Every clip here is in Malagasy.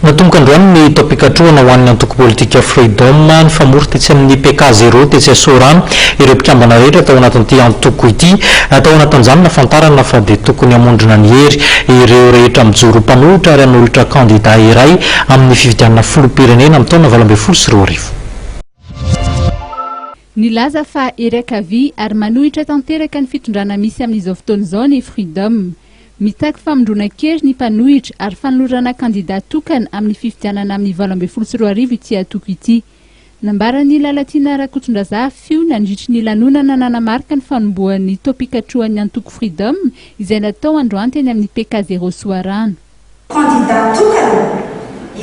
Natomboka androany ny taom-pikatrohana ho an'ny antoko politika Freedom. Nifamory tetsy amin'ny PK Zéro tetsy Soarano ireo mpikambana rehetra tao anatin'ity antoko ity. Tao anatin'izany nahafantarana fa dia tokony hamondrona ny hery ireo rehetra mijoro ho mpanohitra ary hanolotra kandida iray amin'ny fifidianana filoham-pirenena amin'ny taona 2018. Nilaza fa hery ankavia ary manohitra tanteraka ny fitondrana misy amin'izao fotoana izao ny Freedom. Mitaky famondronan-kery ny mpanohitra ary fanolorana kandida tokana amin'ny fifidianana amin'ny 2018 ity antoko ity. Nambaran'i Lalatiana Rakotondrazafy io nandritry ny lanonana nanamarika ny fanombohan'ny taom-pikatrohan'ny antoko Freedom izay natao androany teny amin'ny PK Zéro Soarano. Kandida tokana,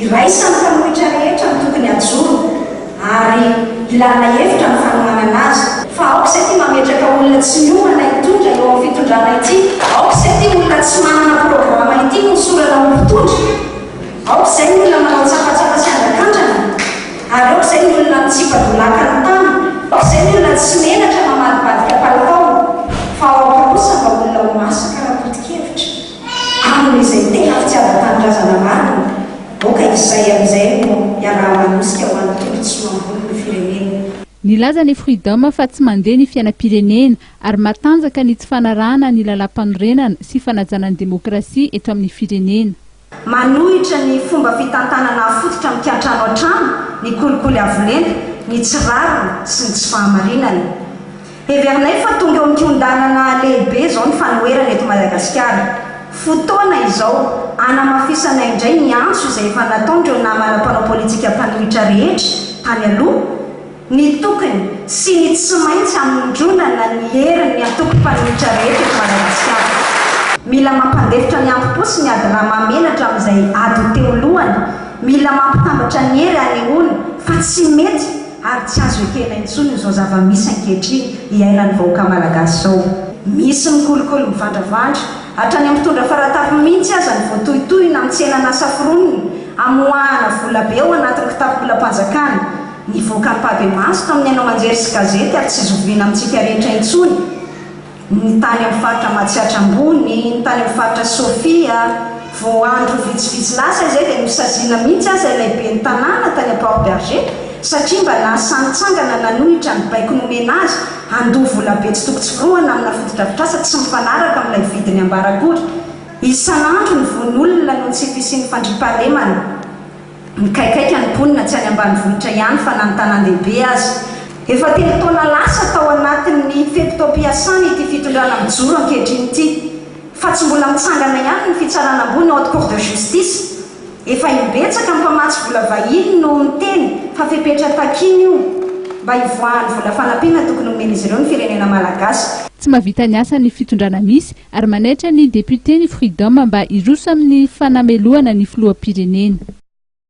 iraisan'ny mpanohitra rehetra no tokony hajoro ary ilana hevitra ny fanohanana azy. Fa aoka izay ity mametraka olona tsy miomana hitondra eo amin'ny fitondrana ity. Aoka izay ity olona tsy manana programa ity no hosorana ho mpitondra. Aoka izay ny olona manao tsapatsapa sy andrakandrana. Ary aoka izay ny olona mitsipa-dolaka ny tany. Aoka izay ny olona tsy menatra mamadibadika palitao. Fa aoka kosa mba olona ho masaka ara-poto-kevitra. Amin'izay tena fitiavan-tanindrazana marina, aoka izay amin'izay no iaraha-manosika ho an'ny tombontsoa ambony ny firenena. Nilaza ny Freedom fa tsy mandeha ny fiainam-pirenena ary matanjaka ny tsy fanarahana ny lalàmpanorenana sy fanajana ny demokrasia eto amin'ny firenena. Manohitra ny fomba fitantanana afototra mikiantrano hatrany ny kolikoly avo lenta, ny tsy rariny sy ny tsy fahamarinana. Heverinay fa tonga eo amin'ny kihon-dalana lehibe izao ny fanoherana eto Madagasikara. Fotoana izao hanamafisana indray ny antso izay efa nataon'ireo namana mpanao politika mpanohitra rehetra tany aloha, ny tokony sy ny tsy maintsy hamondronana ny herin'ny antoko mpanohitra rehetra eto Madagasikara. Mila mampandefitra ny ampo sy ny ady raha mahamenatra amin'izay ady ho teo lohany. Mila mampitambatra ny hery hanehoana fa tsy mety ary tsy azo ekena intsony izao zava-misy ankehitriny iainan'ny vahoaka Malagasy izao. Misy ny kolikoly mivandravandra, hatrany amin'ny mpitondra faratapony mihitsy aza no voatohitohina amin'ny tsenan'asa foronina, amoahana vola be ao anatin'ny kitapom-bolam-panjakana. Nivoaka ampahibemaso tamin'ny haino aman-jery sy gazety ary tsy zoviana amintsika rehetra intsony. ny tany amin'ny faritra Matsiatra Ambony, ny tany amin'ny faritra Sofia. Vao andro vitsivitsy lasa izay dia nosaziana mihitsy aza ilay ben'ny tanàna tany Port Bergé satria mba nahasahy nitsangana nanohitra ny baiko nomena azy handoa volabe tsy toko tsy forohana amina fotodrafitrasa tsy mifanaraka amin'ilay vidiny ambara akory. Isan'andro ny vono olona noho ny tsy fisian'ny fandriampahalemana. Mikaikaika ny mponina tsy any ambanivohitra ihany fa na ny tanàn-dehibe aza. Efa telo taona lasa tao anatin'ny fe-potoam-piasany ity fitondrana mijoro ankehitriny ity, fa tsy mbola mitsangana ihany ny fitsarana ambony Haute Cour de Justice. Efa imbetsaka ny mpamatsy vola vahiny no niteny fa fepetra takiany io mba hivoahan'ny vola fanampiana tokony homen'izy ireo ny firenena malagasy. Tsy mahavita ny asany ny fitondrana misy ary manaitra ny député ny Freedom mba hiroso amin'ny fanamelohana ny filoham-pirenena.